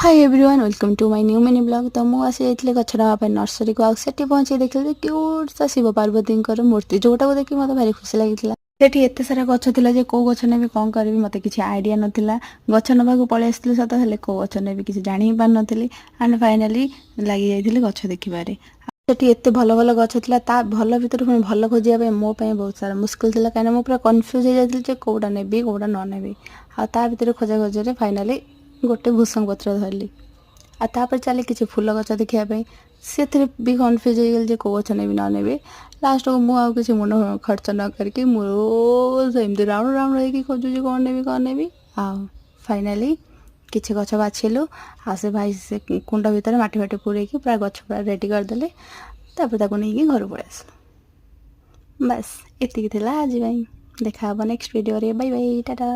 Hi everyone, welcome to my new mini vlog। ତ ମୁଁ ଆସିଯାଇଥିଲି ଗଛ ନେବା ପାଇଁ ନର୍ସରୀକୁ। ଆଉ ସେଠି ପହଞ୍ଚି ଦେଖିଲି ଯେ କ୍ୟୁଟ୍ ସା ଶିବ ପାର୍ବତୀଙ୍କର ମୂର୍ତ୍ତି, ଯୋଉଟାକୁ ଦେଖି ମୋତେ ଭାରି ଖୁସି ଲାଗିଥିଲା। ସେଠି ଏତେ ସାରା ଗଛ ଥିଲା ଯେ କୋଉ ଗଛ ନେବି, କ'ଣ କରିବି, ମୋତେ କିଛି ଆଇଡ଼ିଆ ନଥିଲା। ଗଛ ନେବାକୁ ପଳେଇ ଆସିଥିଲି ସତ, ହେଲେ କୋଉ ଗଛ ନେବି କିଛି ଜାଣି ହିଁ ପାରିନଥିଲି। ଆଣ୍ଡ ଫାଇନାଲି ଲାଗି ଯାଇଥିଲି ଗଛ ଦେଖିବାରେ। ସେଠି ଏତେ ଭଲ ଭଲ ଗଛ ଥିଲା, ତା ଭଲ ଭିତରୁ ପୁଣି ଭଲ ଖୋଜିବା ପାଇଁ ମୋ ପାଇଁ ବହୁତ ସାରା ମୁସ୍କିଲ ଥିଲା, କାହିଁକିନା ମୁଁ ପୁରା କନଫ୍ୟୁଜ୍ ହେଇଯାଇଥିଲି ଯେ କୋଉଟା ନେବି, କୋଉଟା ନ ନେବି। ଆଉ ତା ଭିତରେ ଖୋଜା ଖୋଜିରେ ଫାଇନାଲି ଗୋଟେ ଭୃସଙ୍ଗ ପତ୍ର ଧରିଲି। ଆଉ ତାପରେ ଚାଲି କିଛି ଫୁଲ ଗଛ ଦେଖିବା ପାଇଁ। ସେଥିରେ ବି କନଫ୍ୟୁଜ୍ ହେଇଗଲି ଯେ କେଉଁ ଗଛ ନେବି ନ ନେବି। ଲାଷ୍ଟକୁ ମୁଁ ଆଉ କିଛି ମୁଣ୍ଡ ଖର୍ଚ୍ଚ ନ କରିକି ମୁଁ ସେମିତି ରାଉଣ୍ଡ ରାଉଣ୍ଡ ହେଇକି ଖୋଜୁଛି କ'ଣ ନେବି, କ'ଣ ନେବି। ଆଉ ଫାଇନାଲି କିଛି ଗଛ ବାଛିଲୁ। ଆଉ ସେ ଭାଇ ସେ କୁଣ୍ଡ ଭିତରେ ମାଟି ଫାଟି ପୂରେଇକି ପୁରା ଗଛ ପୁରା ରେଡ଼ି କରିଦେଲେ। ତାପରେ ତାକୁ ନେଇକି ଘରୁ ପଳେଇ ଆସିଲୁ। ବାସ୍, ଏତିକି ଥିଲା ଆଜି ପାଇଁ। ଦେଖା ହେବ ନେକ୍ସଟ ଭିଡ଼ିଓରେ। Bye bye, Tata.